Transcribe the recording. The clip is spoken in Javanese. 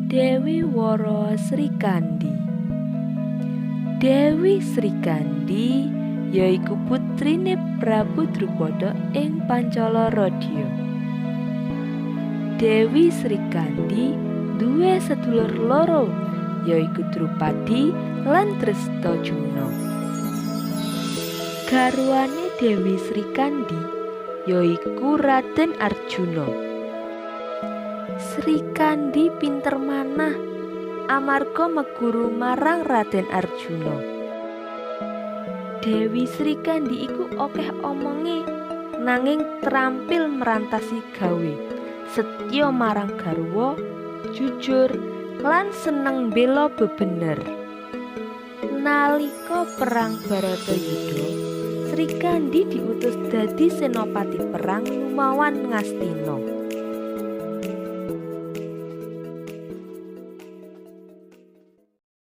Dewi Wara Srikandhi. Dewi Srikandhi yaiku putrine Prabu Drupada ing Pancala Radya. Dewi Srikandhi duwe sedulur loro, yaiku Drupadi lan Drestajumna. Garwane Dewi Srikandhi yaiku Raden Arjuna. Srikandhi pinter manah amarga meguru marang Raden Arjuna. Dewi Srikandhi iku akeh omonge nanging trampil merantasi gawe, setya marang garwa, jujur lan seneng mbela bebener. Nalika perang Baratayuda, Srikandhi diutus dadi senopati perang lumawan Ngastina.